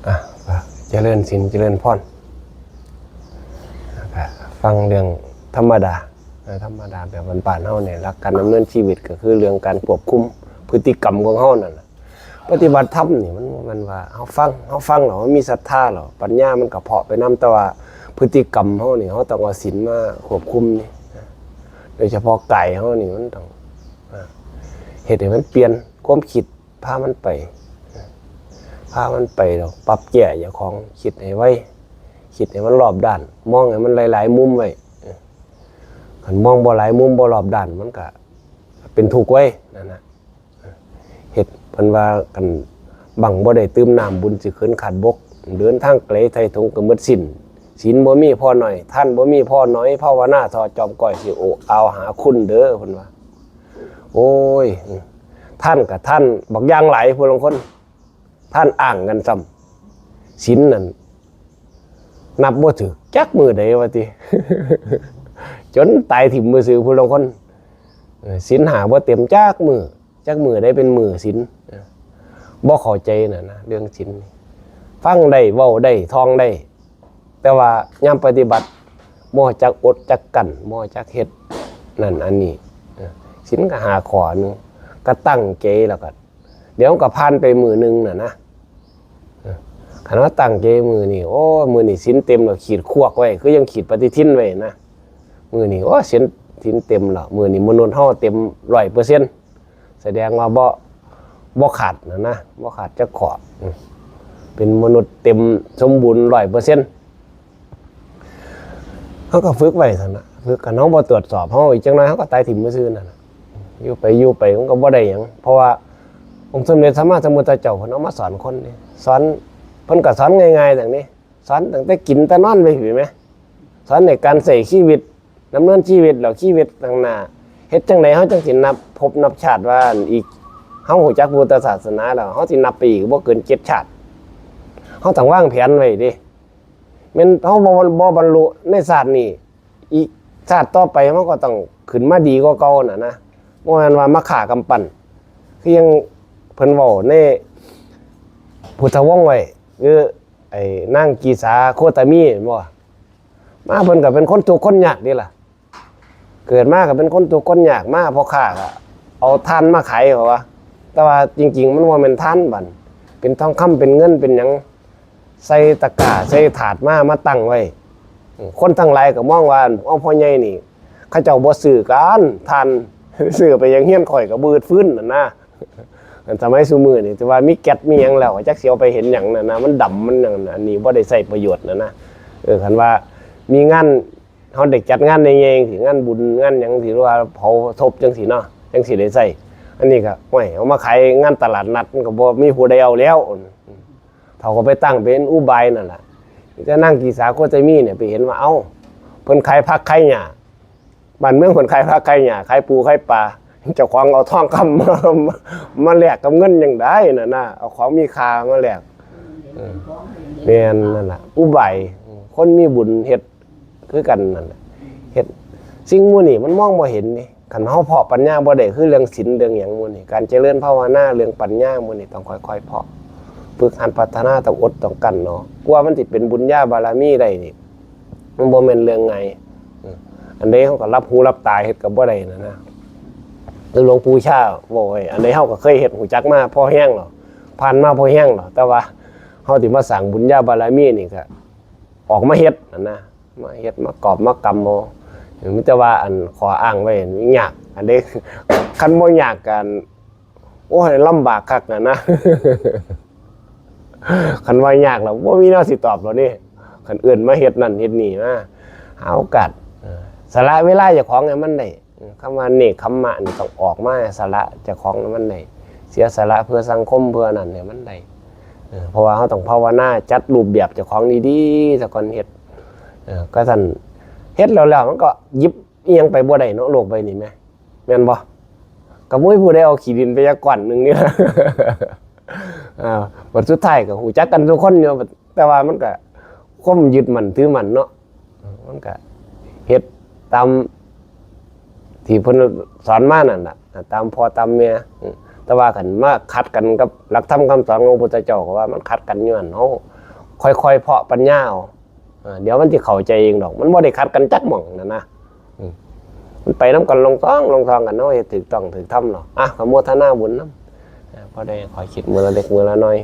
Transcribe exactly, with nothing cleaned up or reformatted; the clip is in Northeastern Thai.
อ่ะ เจริญศีลเจริญพร อ่ะ ฟังเรื่องธรรมดา อ่ะ ธรรมดาแบบบ้านๆเฮาเนี่ย หลักการดำเนินชีวิตก็คือเรื่องการควบคุมพฤติกรรมของเฮานั่นแหละ ปฏิบัติธรรมนี่มัน มันว่าเฮาฟัง เฮาฟังแล้วมันมีศรัทธาแล้ว ปัญญามันก็เพาะไปนำ แต่ว่าพฤติกรรมเฮานี่ เฮาต้องเอาศีลมาควบคุมนี่ โดยเฉพาะกายเฮานี่มันต้อง อ่ะ เฮ็ดให้มันเปลี่ยนความคิด พามันไป พามันไปแล้วปรับแก้เจ้าของ คิดให้ไว คิดให้มันรอบด้าน มองให้มันหลายๆมุมไว้ คันมองบ่หลายมุม บ่รอบด้าน มันก็เป็นทุกข์ไว้นั่นน่ะ เฮ็ด เพิ่นว่า คันบั้งบ่ได้ตื่มน้ำ บุญสิเขินขาดบก เดินทางไกลไถ่ถุงก็หมดสิ้น ศีลบ่มีผ่อน้อย ทานบ่มีผ่อน้อย ภาวนาถ่อจอมก้อย สิโอ้อาวหาคุณเด้อ เพิ่นว่า โอ้ย ทานก็ทานบักอย่างหลาย ผู้ลางคน ทานอ้างกันซ้ำ ศีลนั่นนับบ่ถืกจักมื้อใดว่าติ จนตายถิ่มซื่อๆ ผู้ลางคน เออ ศีลห้าบ่เต็มจักมื้อ จักมื้อใดเป็นมื้อศีล เออ บ่เข้าใจน่ะนะ เรื่องศีลนี่ ฟังได้ เว้าได้ ท่องได้ แต่ว่ายามปฏิบัติ บ่จักอดจักกลั้น บ่จักเฮ็ดนั่นอันนี้ เออ ศีลก็ห้าข้อหนึ่ง ก็ตั้งใจแล้วก็ เดี๋ยวมันก็ผ่านไปมื้อหนึ่งน่ะนะ เออ คันว่าตั้งใจมื้อนี้ โอ้ มื้อนี้ศีลเต็มแล้ว ขีดขวากไว้ คือยังขีดปฏิทินไว้นะ มื้อนี้ โอ้ ศีล ศีลเต็มแล้ว มื้อนี้มนุษย์เฮาเต็มร้อยเปอร์เซ็นต์ แสดงว่าบ่ บ่ขาดน่ะนะ บ่ขาดจักข้อ อืม เป็นมนุษย์เต็มสมบูรณ์ร้อยเปอร์เซ็นต์ เฮาก็ฝึกไว้ซั่นน่ะ ฝึก คันเฮาบ่ตรวจสอบ เฮาอีกจักหน่อยเฮาก็ตายถิ่มซื่อๆนั่นน่ะ อยู่ไปอยู่ไปมันก็บ่ได้หยัง เพราะว่าองค์สมเด็จสัมมาสัมพุทธเจ้าเพิ่นเอามาสอนคนนี่ สอน เพิ่นก็สอนง่ายๆจั่งนี้ สอนตั้งแต่กินแต่นอนไปพู้นแหม สอนในการใช้ชีวิต ดำเนินชีวิต แล้วชีวิตข้างหน้า เฮ็ดจั่งใดเฮาจั่งสินับภพนับชาติว่าอีก เฮารู้จักพุทธศาสนาแล้ว เฮาสินับไปอีกบ่เกินเจ็ดชาติ เฮาต้องวางแผนไว้เด้ แม่นเฮาบ่ บ่บรรลุในชาตินี้ อีกชาติต่อไปมันก็ต้องขึ้นมาดีกว่าเก่าน่ะนะ บ่แม่นว่ามาฆ่ากำปั้น คือยังเพิ่นเว้าในพุทธวงศ์ไว้ คือไอ้นางกีสาโคตมีแม่นบ่ มาเพิ่นก็เป็นคนทุกข์คนยากนี่ล่ะ เกิดมาก็เป็นคนทุกข์คนยาก มาพ่อค้าก็เอาถ่านมาขายเขาว่า แต่ว่าจริงๆมันบ่แม่นถ่านบัด เป็นทองคำ เป็นเงิน เป็นหยัง ใส่ตะกร้า ใส่ถาดมา มาตั้งไว้ คนทั้งหลายก็มองว่า เอ้า พ่อใหญ่นี่ เขาเจ้าบ่ซื้อกัน ถ่าน ซื้อไปหยัง เฮือนข้อยก็บ่อืดฟืนนั่นนะ อันสมัยซุมื้อนี่ แต่ว่ามีแก๊สมีหยังแล้ว จักสิเอาไปเฮ็ดหยังนั่นนะ มันดำ มันหยังนั่น อันนี้บ่ได้ใช้ประโยชน์นั่นนะ เออ คันว่ามีงาน เฮาได้จัดงานใหญ่ๆจั่งซี้ งานบุญ งานหยังจั่งซี้ หรือว่าเผาศพจั่งซี้เนาะ จั่งสิได้ใช้ อันนี้ก็ โอ้ย เอามาขายงานตลาดนัด มันก็บ่มีผู้ใดเอาแล้ว เขาก็ไปตั้งเป็นอุบายนั่นล่ะ แต่นางกีสาโคตมีเนี่ยไปเห็นว่า เอ้า เพิ่นขายผักขายหญ้า บ้านเมืองเพิ่นขายผักขายหญ้า ขายปูขายปลา เจ้าของเอาทองคำมา มาแลกกับเงินจั่งใดน่ะนะ เอาของมีค่ามาแลก เออ แม่นนั่นล่ะ อุบาย คนมีบุญเฮ็ดคือกันนั่นล่ะ เฮ็ด สิ่งหมู่นี้มันมองบ่เห็นนี่ คันเฮาเพาะปัญญาบ่ได้ คือเรื่องศีล เรื่องหยังหมู่นี้ การเจริญภาวนา เรื่องปัญญาหมู่นี้ต้องค่อยๆเพาะ ฝึกหัดพัฒนา ต้องอดต้องกลั้นเนาะ กว่ามันสิเป็นบุญญาบารมีได้นี่ มันบ่แม่นเรื่องง่าย เออ อันใดเฮาก็หลับหูหลับตาเฮ็ดก็บ่ได้นั่นนะ คือหลวงปู่ชาเว้าไว้ อันใดเฮาก็เคยเฮ็ด ฮู้จักมาพอแฮงแล้ว ผ่านมาพอแฮงแล้ว แต่ว่าเฮาสิมาสร้างบุญญาบารมีนี่ก็ออกมาเฮ็ดนั่นนะ มาเฮ็ด มากอบมากำเอา มีแต่ว่าอันข้ออ้างไว้นี่ยาก อันใด คันบ่ยากก็ โอ้ย ลำบากคักน่ะนะ คันว่ายากแล้วบ่มีแนวสิตอบแล้วนี่ คันเอิ้นมาเฮ็ดนั่นเฮ็ดนี่มา หาโอกาส เออ สละเวลาเจ้าของให้มันได้ เออ คำว่าเนกขัมมะนี่ต้องออกมา สละเจ้าของให้มันได้ เสียสละเพื่อสังคม เพื่อนั่นให้มันได้ เออ เพราะว่าเฮาต้องภาวนา จัดรูปแบบเจ้าของดีๆ ซะก่อนเฮ็ด เออ ก็ซั่น เฮ็ดแล้วแล้วมันก็หยิบอิหยังไปบ่ได้เนาะ โลกใบนี้แหม แม่นบ่ ก็บ่มีผู้ใดเอาขี้ดินไปจักก้อนหนึ่งนี่ล่ะ อ่า บัดสุดท้ายก็ฮู้จักกันทุกคนอยู่ แต่ว่ามันก็ความยึดมั่นถือมั่นเนาะ มันก็เฮ็ดตามที่เพิ่นสอนมานั่นล่ะ ตามพ่อตามแม่ อืม แต่ว่าคันมาขัดกันกับหลักธรรมคำสอนของพระพุทธเจ้า ก็ว่ามันขัดกันย้อนเฮาค่อยๆเพาะปัญญาเอา เออ เดี๋ยวมันสิเข้าใจเองดอก มันบ่ได้ขัดกันจักหม่องนั่นนะ อืม มันไปนำกันลงท้องลงท้องกัน เฮาเฮ็ดถูกต้องถูกธรรมเนาะ อ่ะ ขอโมทนาบุญนำ อ่า พอได้ขอคิดมื้อละเล็กมื้อละน้อย